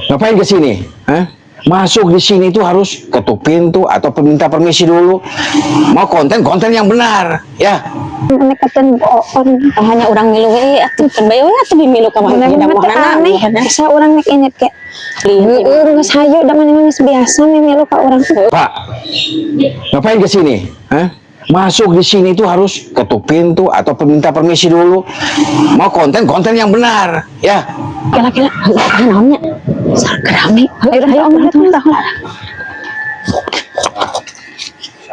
Ngapain ke sini? Hah? Masuk di sini itu harus ketuk pintu atau minta permisi dulu. Mau konten, konten yang benar, ya. Nekatan bohong. Hanya urang milu we atuh can bae we atuh milu ka mana Mana da mah teh aneh. Asa urang nek inget ke. Heeh, geus hayu da maneh mah geus biasa milu ka urang. Pak, ngapain ke sini? Hah? Masuk di sini itu harus ketuk pintu atau minta permisi dulu. Mau konten, konten yang benar, ya. Kela kela, heuh naon nya? Rame. Ayo ayo omong tuh.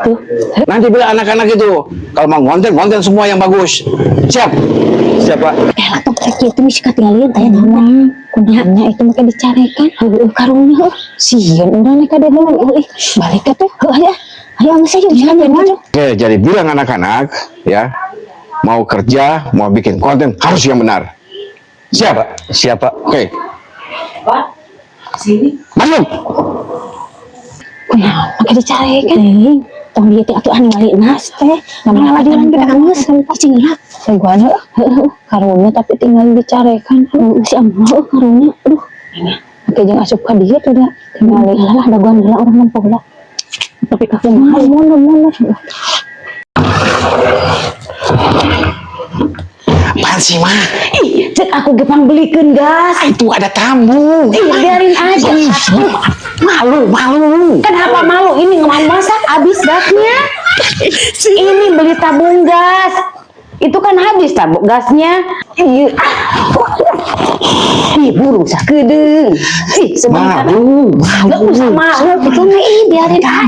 Tuh. Nanti bila anak-anak itu kalau mau konten, konten semua yang bagus. Siap? Siap, Pak. Eh lah tong kayak kitu misi katingalieun teh naon. Kunaonnya itu make dicarekan. Heueuh karunya heuh. Sieun urang nek ka dieu mah. Heueuh ih, Balik atuh. Heuh aya. Ayo geus ayo jalan jalan. Oke, jadi bilang anak-anak, ya, mau kerja, mau bikin konten harus yang benar. Siap? Pak. Siap, Pak. Oke. Masuk. Kunaon make dicarekan. Teuing, tong dieu teh atuh ningali nas teh. Ngalah Ngalah kita kan geus cicing lah. Sugan heuh. Karunya tapi tinggal dicarekan. Heueuh si amah heueuh karunya. Aduh. Make jeung asup ka dieu tuh da. Tinggal Tinggal lah dagoan heula urang nempo heula. Tapi ka kumaha? Mundur mundur. Apaan sih, Ma? Ih, cek aku ge pangbelikeun gas. Itu ada tamu. Ih, biarin aja. Malu, malu. Kenapa malu? Ini nggak masak habis gasnya. Ini beli tabung gas. Itu kan habis tabung gasnya. Iya. Ih, burung sakedeung. Ih, sebentar. Malu, Gak malu. usah malu, gitu ih, biarin aja.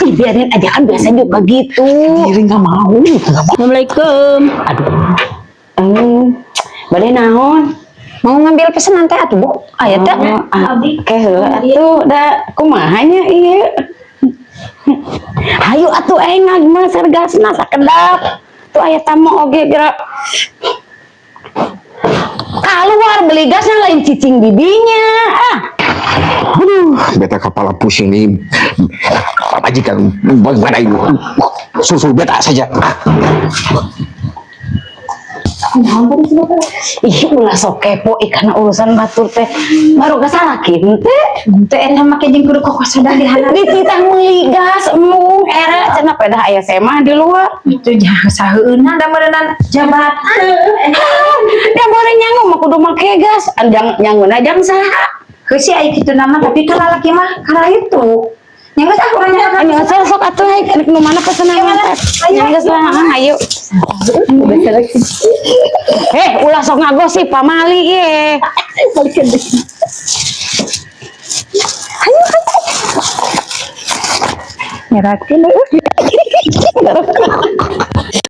Ih, biarin aja kan biasa juga gitu. Diri nggak mau, nggak mau. Assalamualaikum. Aduh. Bade naon? Mau ngambil pesanan teh atuh, Bu. Aya teh. Oh, ah, oke heula atuh da kumaha nya ieu. Hayu atuh engag meser gasna sakedap. Tuh aya tamu oge geura. Keluar beli gasnya lain cicing bibinya. Ah, Aduh, beta kepala pusing nih. Majikan bagaimana ini? Susul beta saja. Ah. Ih, ulah sok kepo ih kana urusan batur teh. Baru kesalah kieu teh. Teh eta make jeung kudu kokosodan di handap. Dititah meuli gas embung era cenah pedah aya semah di luar. Itu jangan saheuna da meureunnan jabatan. Da boleh nyangu mah kudu make gas. Anjang nyanguna jang saha? Heuh sih aya kitu nama tapi kalau lalaki mah karaitu. Nya geus ah urang nyana. Nya sok atuh haik rek nu mana pesenan teh. Nya geus lah, ah, ayo. Eh, ulah sok ngagosip pamali ye. Nyerakeun euy.